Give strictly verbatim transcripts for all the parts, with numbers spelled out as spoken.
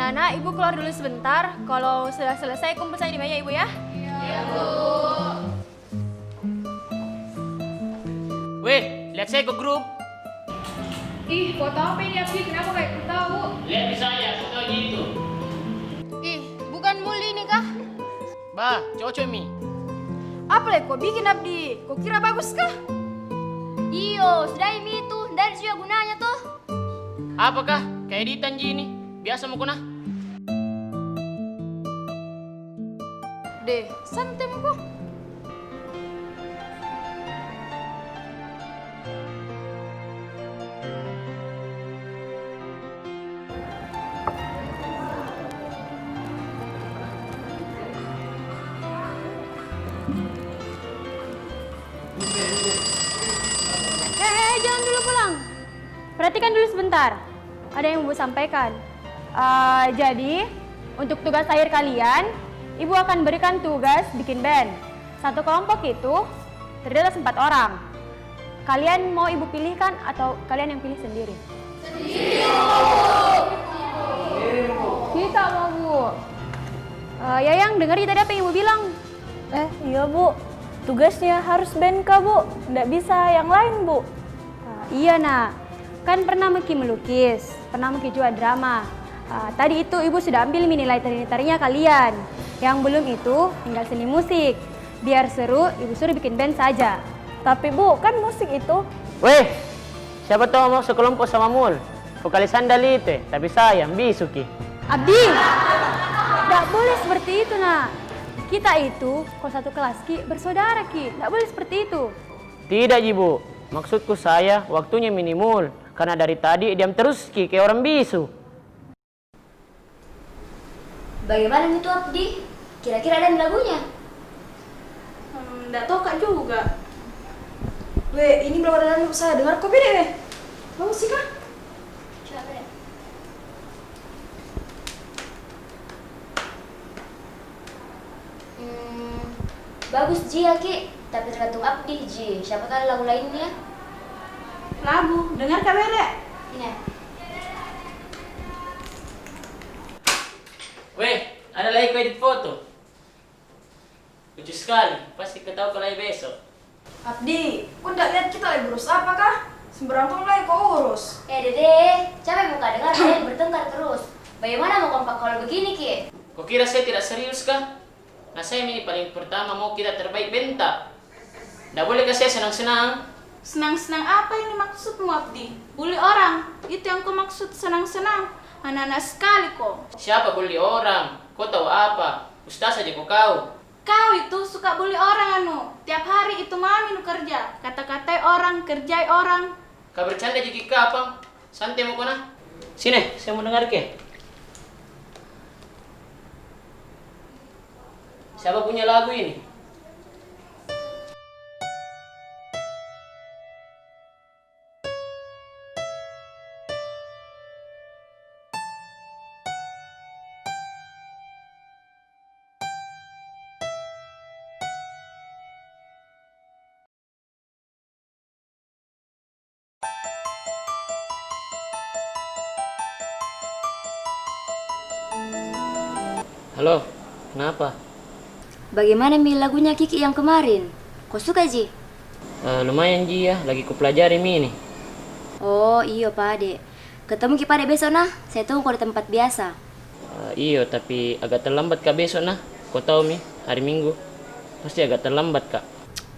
Anak-anak, ibu keluar dulu sebentar. Kalau sudah selesai, kumpul saja di meja ibu ya. Iya, Bu. Weh, lihat saya ke grup. Ih, foto apa ini, Abdi? Kenapa kayak ku tahu? Lihat saja, foto gitu. Ih, bukan Mul ini kah? Bah, cocok mi. Apa lagi kau bikin, Abdi? Kau kira bagus kah? Iyo, sudah mi itu, ndak ada juga gunanya toh. Apakah? Kayak editan ji ini. Biasa mukuna. Deh, santai mako. Eh, eh, eh, jangan dulu pulang. Perhatikan dulu sebentar. Ada yang mau sampaikan. Eh, jadi, untuk tugas akhir kalian, ibu akan berikan tugas bikin band. Satu kelompok itu terdiri atas empat orang. Kalian mau ibu pilihkan atau kalian yang pilih sendiri? Kita mau, Bu. Eh, Yayang, dengar tadi apa yang ibu bilang? Eh, iya, Bu. Tugasnya harus band kah, Bu? Ndak bisa yang lain, Bu? Ah, iya, Nak. Kan pernah maki melukis, pernah maki juga drama. Ah, tadi itu ibu sudah ambil mi nilai tari-tarinya kalian. Yang belum itu, tinggal seni musik. Biar seru, ibu suruh bikin band saja. Tapi, Bu, kan musik itu. Weh, siapa tahu mau sekelompok sama Mul? Vokalis andal itu, tapi sayang, bisu ki. Abdi, ndak boleh seperti itu, Nak. Kita itu, kalau satu kelas ki, bersaudara ki. Ndak boleh seperti itu. Tidak ji, Bu. Maksudku saya, waktunya mi ni Mul. Karena dari tadi diam terus ki, kayak orang bisu. Bagaimana mi itu, Abdi? Kira-kira ada mi lagunya? Hmm, ndak tahu ka juga. Weh, ini belum ada lagu saya dengar, ko pede, weh. Bagus sih kah? Coba pede. Hmm, bagus ji ya, Ki. Tapi tergantung Abdi ji. Siapa tahu ada lagu lainnya. Lagu? Dengar ka bede. Iya. Weh, ada lagi ku edit foto. Lucu sekali, pasti ketawa kalau besok. Abdi, ku ndak lihat kita lagi berus apa kah? Sembarang tong lagi ko urus. Eh, Dede, capek muka dengar kalian bertengkar terus. Bagaimana mau kompak kalau begini ki? Kau kira saya tidak serius kah? Nah, saya ini paling pertama mau kita terbaik bentak. Ndak boleh kah saya senang-senang? Senang-senang apa ini maksudmu, Abdi? Bully orang, itu yang kau maksud senang-senang? Anak-anak sekali kau. Siapa bully orang? Kau tahu apa? Ustaz saja kau, kau. Kau itu suka bully orang anu. Tiap hari itu mami nu kerja. Kata-katai orang, kerjai orang. Kau bercanda ji ki kapang. Santai mako nah. Sini, saya mau dengar ke. Siapa punya lagu ini? Halo, kenapa? Bagaimana mi lagunya Kiki yang kemarin? Ko suka ji? Eh, lumayan ji ya, lagi kupelajari mi ini. Oh, iyo pade. Ketemu ki pade besok nah, saya tunggu ko di tempat biasa. Eh, iyo, tapi agak terlambat ka besok nah. Ko tahu mi, hari Minggu. Pasti agak terlambat ka.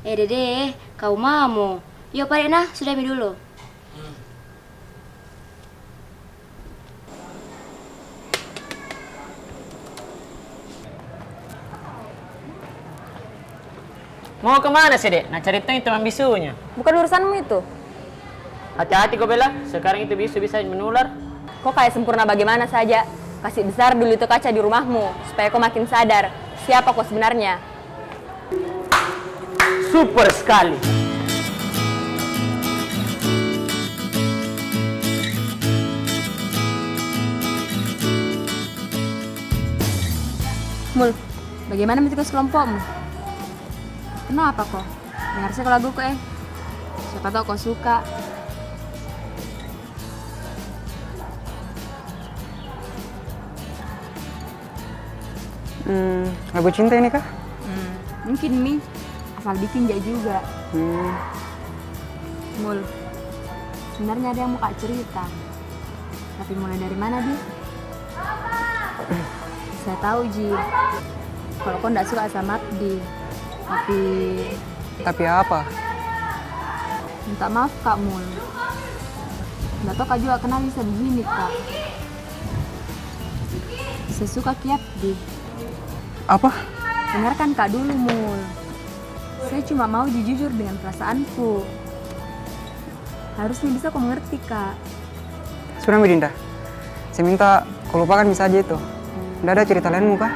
Eh, Dede, kau mamo. Iyo pade nah, sudah mi dulu. Mau ke mana sih, Dek? Nak cari tong itu teman bisunya. Bukan urusanmu itu. Hati-hati ko, Bella. Sekarang itu bisu bisa menular. Kok kayak sempurna bagaimana saja? Kasih besar dulu itu kaca di rumahmu, supaya kau makin sadar siapa kau sebenarnya. Super sekali. Mul, bagaimana mi tugas kelompokmu? Kenapa ko? Dengar saja ko laguku, eh. Siapa tahu ko suka. Hmm, lagu cinta ini kah? Hmm, mungkin mi. Asal bikin ja juga. Hmm. Mul, sebenarnya ada yang mau kak cerita. Tapi mulai dari mana, Di? Saya tahu ji kalau kau ndak suka sama Abdi. Tapi... Tapi apa? Minta maaf, Kak Mul. Ndak tahu Kak juga kenapa bisa begini, Kak. Saya suka ki Abdi. Apa? Dengarkan Kak dulu, Mul. Saya cuma mau ji jujur dengan perasaanku. Harusnya bisa kau mengerti, Kak. Sudah mi, Dinda. Saya minta kau lupakan mi saja itu. Ndak ada cerita lainmu kah?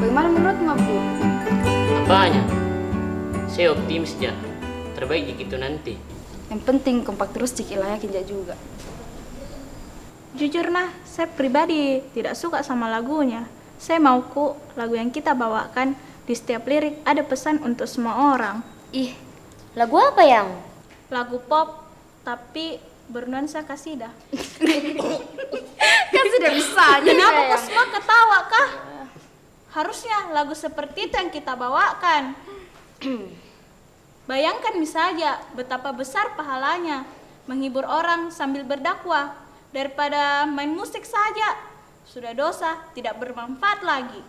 Bagaimana menurutmu, Abdi? Apanya? Saya optimis ja. Terbaik ji itu nanti. Yang penting kompak terus ji ki, yakin ja juga. Jujur nah, saya pribadi tidak suka sama lagunya. Saya mauku lagu yang kita bawakan di setiap lirik ada pesan untuk semua orang. Ih, lagu apa yang? Lagu pop, tapi bernuansa kasidah. Kan sudah bisa aja. Kenapa kau semua ketawa kah? Harusnya lagu seperti itu yang kita bawakan. Bayangkan mi saja betapa besar pahalanya menghibur orang sambil berdakwah daripada main musik saja. Sudah dosa, tidak bermanfaat lagi.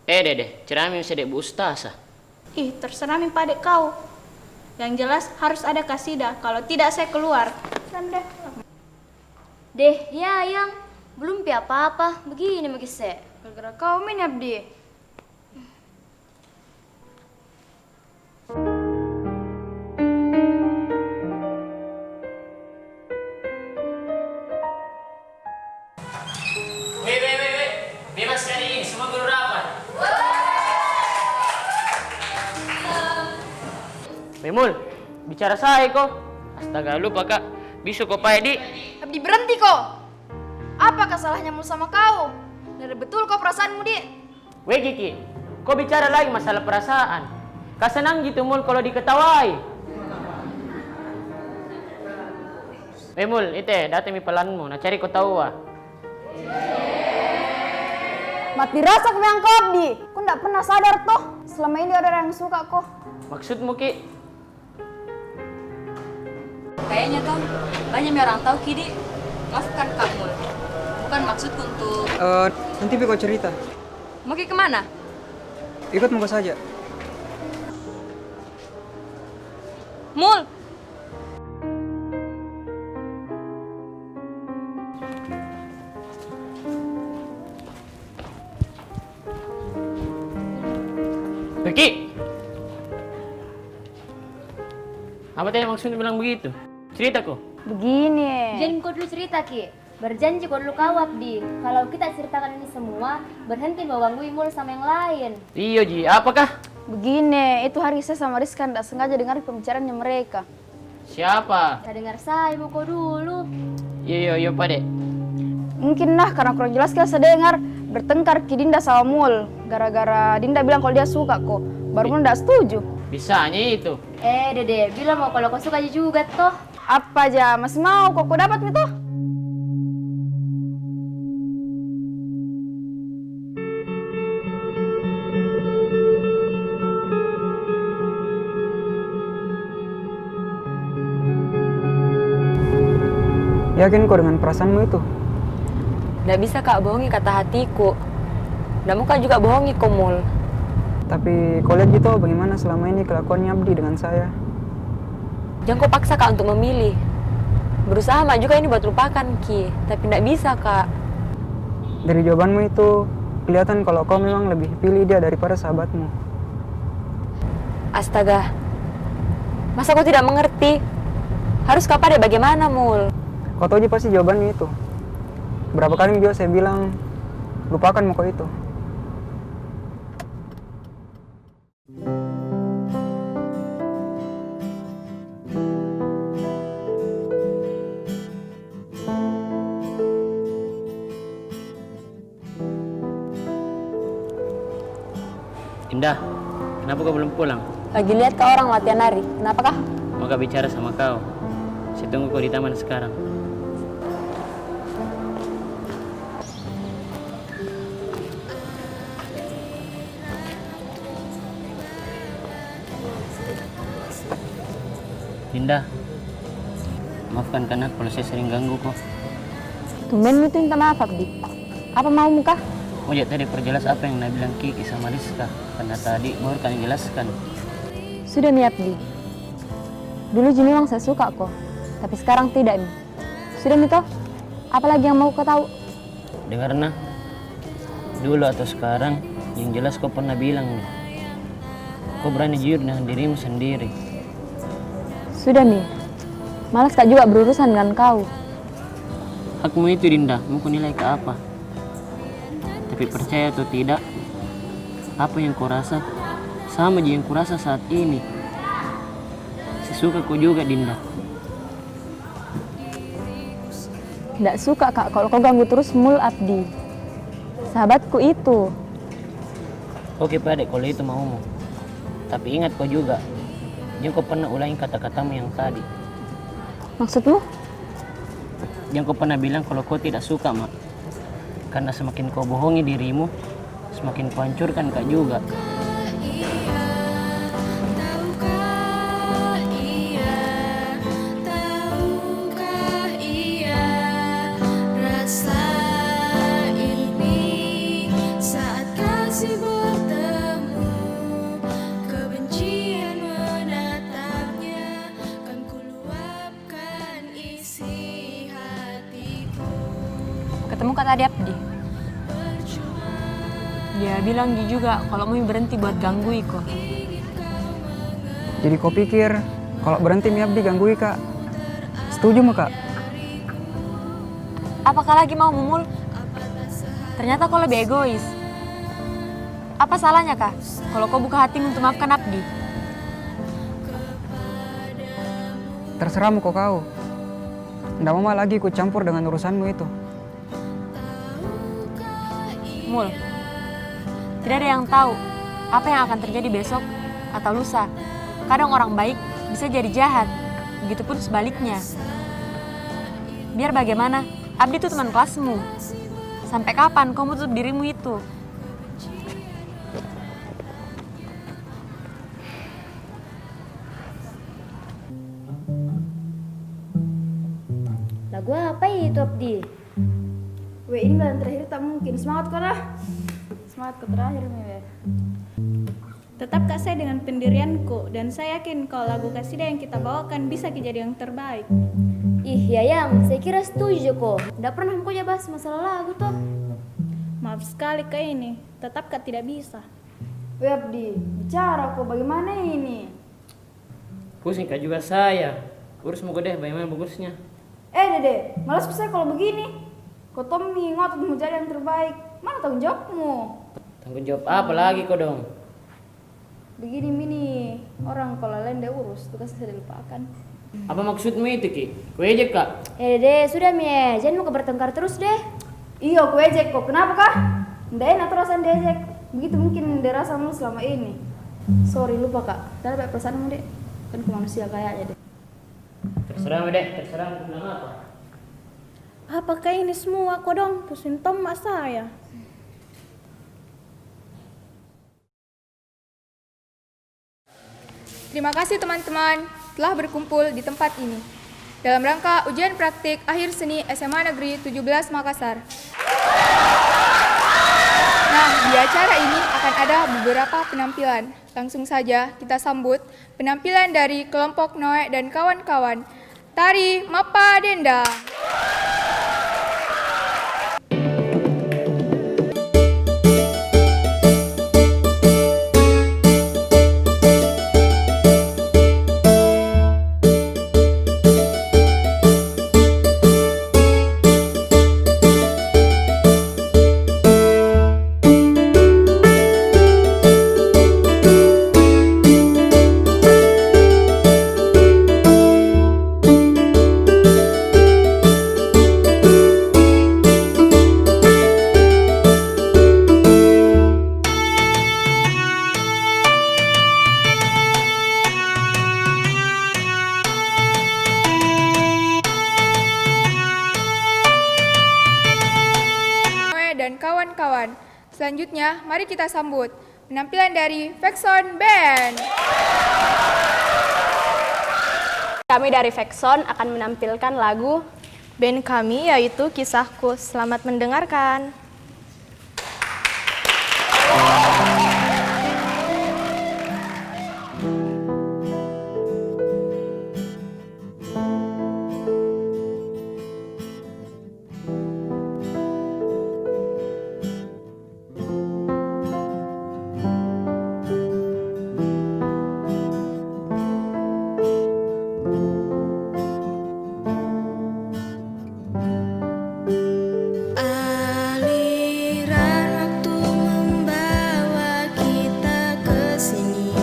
Eh, deh, deh, ceramah mi sedek bu ustazah. Ih, terserah mi padek kau. Yang jelas harus ada kasidah, kalau tidak saya keluar. Deh, ya, yang belum pi apa-apa, begini maki se. Gara-gara kau mi ini, Abdi. Weh, weh, weh, weh. Bebas kali ini, semua guru rapat. Weh, Mul, bicara saya ko. Astaga, lupa ka. Bisu ko pae, Di. Abdi, berhenti ko. Apakah salahnya Mul sama kau? Ndak ada betul ko perasaanmu, Di. Weh, Kiki, ko bicara lagi masalah perasaan. Ka senang ji tu Mul kalau diketawai. Weh, Mul, ite, datang mi palanmu, na cari ko taua. Mati rasa ko bilang ko, Abdi. Ko ndak pernah sadar toh, selama ini ada orang yang suka ko. Maksudmu, Ki? Kayaknya toh, banyak mi orang tahu ki, Di. Maafkan ka Mul. Bukan maksudku untuk... Eh, nanti pi ko cerita. Mau ki kemana? Ikut mako saja. Mul! Pergi! Apa tadi maksudnya bilang begitu? Cerita ko. Begini. Jen, ko dulu cerita ki. Berjanji ko dulu kau, Abdi. Kalau kita ceritakan ini semua, berhenti mau ganggu Mul sama yang lain. Iyo ji, apakah? Begini, itu hari saya sama Rizka ndak sengaja dengar pembicaraannya mereka. Siapa? Saya dengar saya, mau ko dulu. Iyo, iyo, iyo, pade. Mungkin nah, karena kurang jelas kita saya dengar, bertengkar ki Dinda sama Mul. Gara-gara Dinda bilang kalau dia suka ko. Baru Mul ndak setuju. Bisanya itu. Eh, Dede, bilang mau kalau kau suka juga toh. Apa ja, masih mau ko, ko dapat mi toh? Yakin ko dengan perasaanmu itu? Ndak bisa ka bohongi kata hatiku. Ndak mau ka juga bohongi ko, Mul. Tapi ko lihat ji toh bagaimana selama ini kelakuannya Abdi dengan saya. Jangko paksa ka untuk memilih. Berusaha ma juga ini buat lupakan ki, tapi ndak bisa ka. Dari jawabanmu itu, kelihatan kalau kau memang lebih pilih dia daripada sahabatmu. Astaga. Masa kau tidak mengerti? Harus kau pade bagaimana, Mul? Kau tahu ji pasti jawabannya itu. Berapa kali juga saya bilang, lupakan mako itu. Indah, kenapa kau belum pulang? Lagi lihat kau orang latihan nari. Kenapa kah? Mau kak bicara sama kau. Saya tunggu kau di taman sekarang. Dinda, maafkan ka nak kalau saya sering ganggu ko. Tumben mu itu minta maaf, Abdi. Apa maumu kah? Mau ja tadi perjelas apa yang nabilang Kiki sama Rizka, karena tadi baru kami jelaskan. Sudah mi, Abdi. Dulu ji memang saya suka ko, tapi sekarang tidak mi. Sudah mi toh? Apa lagi yang mau ko tahu? Dengar nah, dulu atau sekarang, yang jelas kau pernah bilang mi, kau berani jujur dengan dirimu sendiri. Sudah mi, malas ka juga berurusan dengan kau. Hakmu itu, Dinda, mau ku nilai ke apa? Tapi percaya atau tidak, apa yang kau rasa sama ji yang kurasa saat ini. Saya suka kau juga, Dinda. Ndak suka ka kalau kau ganggu terus Mul, Abdi. Sahabatku itu. Oke pade kalau itu maumu. Tapi ingat kau juga, jangan kau pernah ulangi kata-katamu yang tadi. Maksudmu? Jangan kau pernah bilang kalau kau tidak suka ma. Karena semakin kau bohongi dirimu, semakin kau hancurkan ka juga. Ketemu ka tadi Abdi. Dia bilang ji juga kalau mau berhenti buat ganggui ko. Jadi kau pikir kalau berhenti mi Abdi ganggui ka, setuju ma ka? Apakah lagi maumu Mul? Ternyata kau lebih egois. Apa salahnya kah kalau kau buka hatimu untuk maafkan Abdi? Terserah mako kau. Ndak mau ma lagi ikut campur dengan urusanmu itu. Mul, tidak ada yang tahu apa yang akan terjadi besok atau lusa. Kadang orang baik bisa jadi jahat, begitupun sebaliknya. Biar bagaimana, Abdi itu teman kelasmu. Sampai kapan kau mau tutup dirimu itu? Lagu apa itu, Abdi? Weh, ini bulan terakhir tak mungkin. Semangat ko lah. Semangat ko terakhir mi, weh. Tetap ka saya dengan pendirianku, dan saya yakin kalau lagu kasida yang kita bawakan bisa ki jadi yang terbaik. Ih, Yayang, saya kira setuju ko. Ndak pernah ko ja bahas masalah lagu toh. Maaf sekali ka ini, tetap ka tidak bisa. Weh, Abdi, bicara ko, bagaimana ini? Pusing ka juga saya. Urus mako deh, bagaimana bagusnya. Eh, Dede, malas ku saya kalau begini. Ko tommi ngotot mau jadi yang terbaik. Mana tanggung jawabmu? Tanggung jawab apa lagi ko dong? Begini mi ini, orang kalau lain dia urus, tugas saya dilupakan. Apa maksudmu itu, Ki? Kuejek ka? Eh, Dede, sudah mi, eh. Jangan mau ke bertengkar terus deh. Iyo, kuejek ko. Kenapa kah? Ndak enak tuh rasanya diejek. Begitu mungkin dia rasa Mul selama ini. Sorry, lupa ka. Tidak ada perasaanmu, Dek. Kan ku manusia kayaknya, Dek. Terserah, Dek. Terserah mau bilang apa. Apakah ini semua ko dong? Pusing tomak saya. Terima kasih teman-teman telah berkumpul di tempat ini dalam rangka ujian praktik akhir seni S M A Negeri tujuh belas Makassar. Nah, di acara ini akan ada beberapa penampilan. Langsung saja kita sambut penampilan dari kelompok Noe dan kawan-kawan. Tari Mapa Denda. Selanjutnya, mari kita sambut penampilan dari Vexon Band. Kami dari Vexon akan menampilkan lagu band kami, yaitu Kisahku. Selamat mendengarkan. Aliran waktu membawa kita ke sini,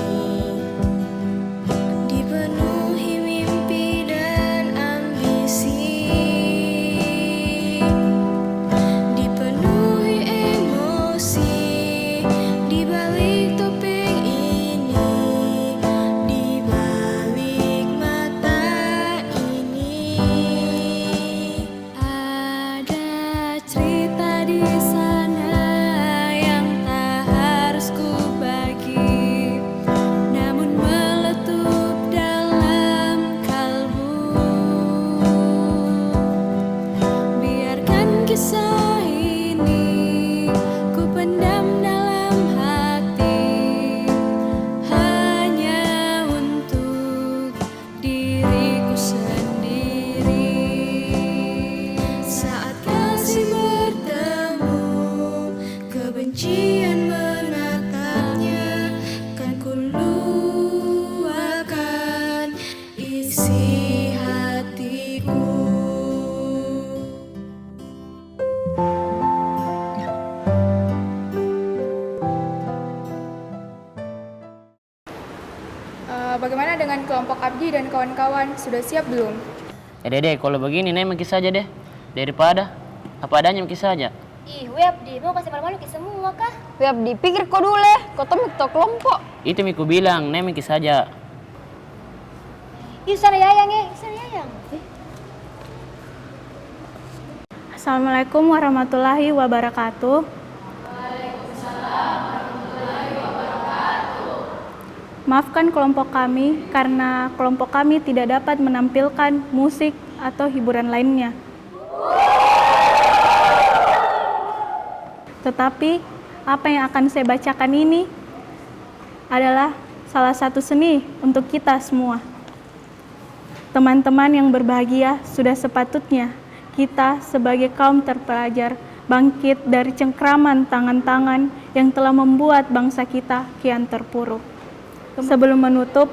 dipenuhi mimpi dan ambisi, dipenuhi emosi, di balik topeng ini, di balik mata ini. Ada cerita di sana yang tak harus ku bagi, namun meletup dalam kalbu. Biarkan kisah ini ku pendam dalam hati, hanya untuk diriku sendiri. Saat kasih bertemu, kebencian menatapnya, kan ku luahkan isi hatiku. Eh, bagaimana dengan kelompok Abdi dan kawan-kawan? Sudah siap belum? Eh, Dede, kalau begini, naik maki saja deh. Daripada apa adanya maki saja. Ih, weh Abdi, mau kasih malu-malu ki semua kah? Weh Abdi, pikir ko dulu eh, ko tong mi ketua kelompok. Itu mi ku bilang, naik maki saja. Ih, sana Yayang eh, sana Yayang. Eh. Assalamualaikum warahmatullahi wabarakatuh. Maafkan kelompok kami karena kelompok kami tidak dapat menampilkan musik atau hiburan lainnya. Tetapi, apa yang akan saya bacakan ini adalah salah satu seni untuk kita semua. Teman-teman yang berbahagia, sudah sepatutnya kita sebagai kaum terpelajar bangkit dari cengkraman tangan-tangan yang telah membuat bangsa kita kian terpuruk. Sebelum menutup,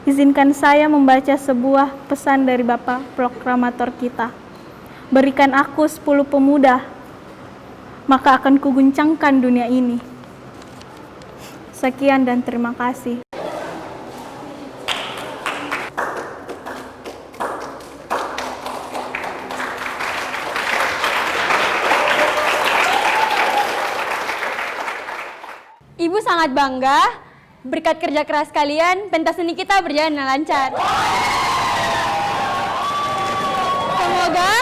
izinkan saya membaca sebuah pesan dari Bapak Proklamator kita. Berikan aku sepuluh pemuda, maka akan kuguncangkan dunia ini. Sekian dan terima kasih. Ibu sangat bangga, berkat kerja keras kalian, pentas seni kita berjalan dengan lancar. Semoga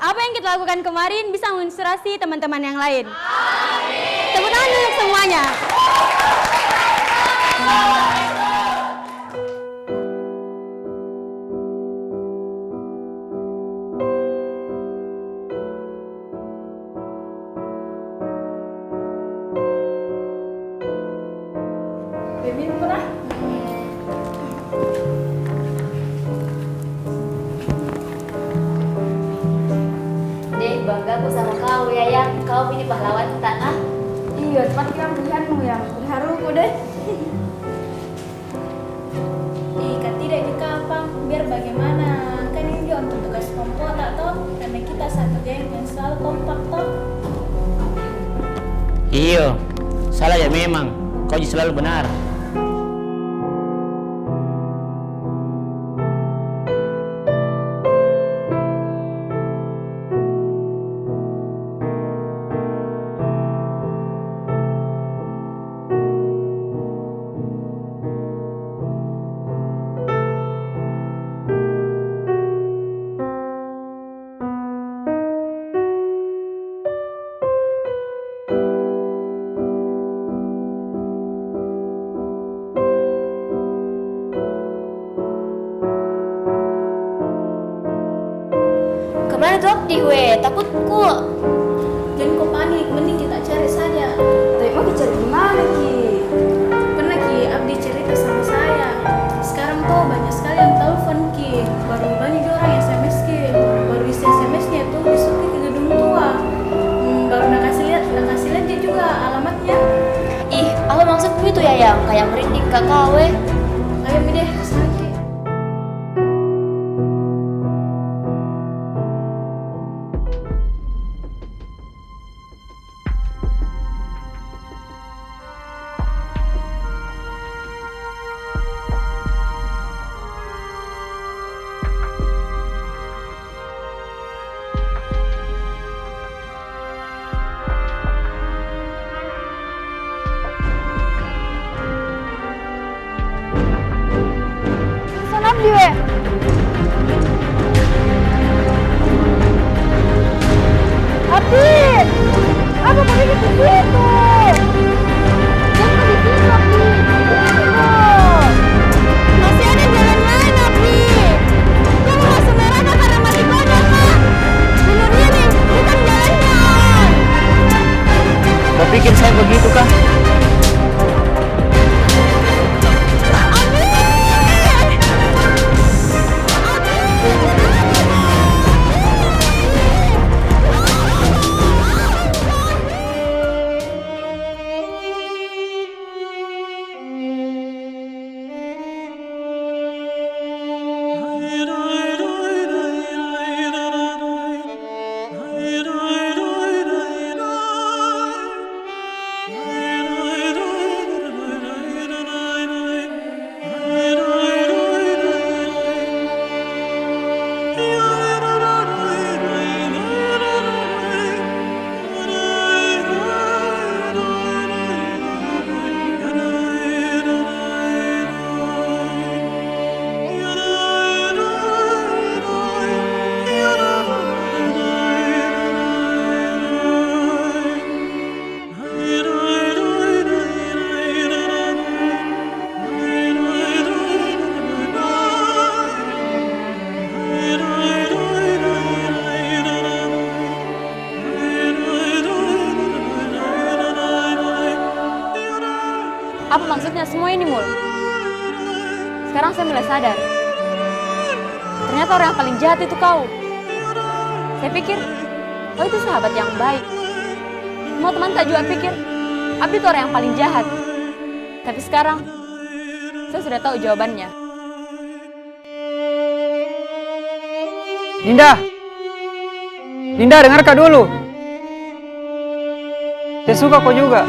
apa yang kita lakukan kemarin bisa menginspirasi teman-teman yang lain. Tepuk tangan untuk semuanya. Deh, bangga ku sama kau, Yayang. Kau ini pahlawan ta, ah. Iyo, tepat kira pilihanmu, Yang. Terharu ku deh. Ih, kan tidak juga, Pang. Biar bagaimana, kan ini juga untuk tugas kelompok, tak toh? Karena kita satu geng yang selalu kompak, toh. Iyo, salah ya memang. Kau ji selalu benar. Dih weh, takutku. Jangan ko panik, mending kita cari saja. Tapi mau dicari di mana ki? Pernah ki Abdi cerita sama saya. Sekarang tuh banyak sekali yang telepon ki. Baru banyak juga orang S M S ki. Baru isi S M S-nya tuh disuruh ki ke gedung tua. Hmm, baru nakasih lihat, nakasih lihat dia juga alamatnya. Ih, apa maksudmu itu, Yayang? Kayak merinding kakak weh. Ayo mi deh, ke sana ki. Sana Abdi weh. Abdi! Apa kau bikin di situ? Jangan di situ, Abdi. Di situ. Masih ada jalan lain, Abdi. Kau mau masuk neraka karena mati konyol, Kak? Bunuh diri, bukan jalannya. Kau pikir saya begitu kah? Apa maksudnya semua ini, Mul? Sekarang saya mulai sadar. Ternyata orang yang paling jahat itu kau. Saya pikir, kau itu sahabat yang baik. Semua teman tak juga pikir, Abdi itu orang yang paling jahat. Tapi sekarang, saya sudah tahu jawabannya. Dinda! Dinda, dengarkan dulu. Saya suka kau juga.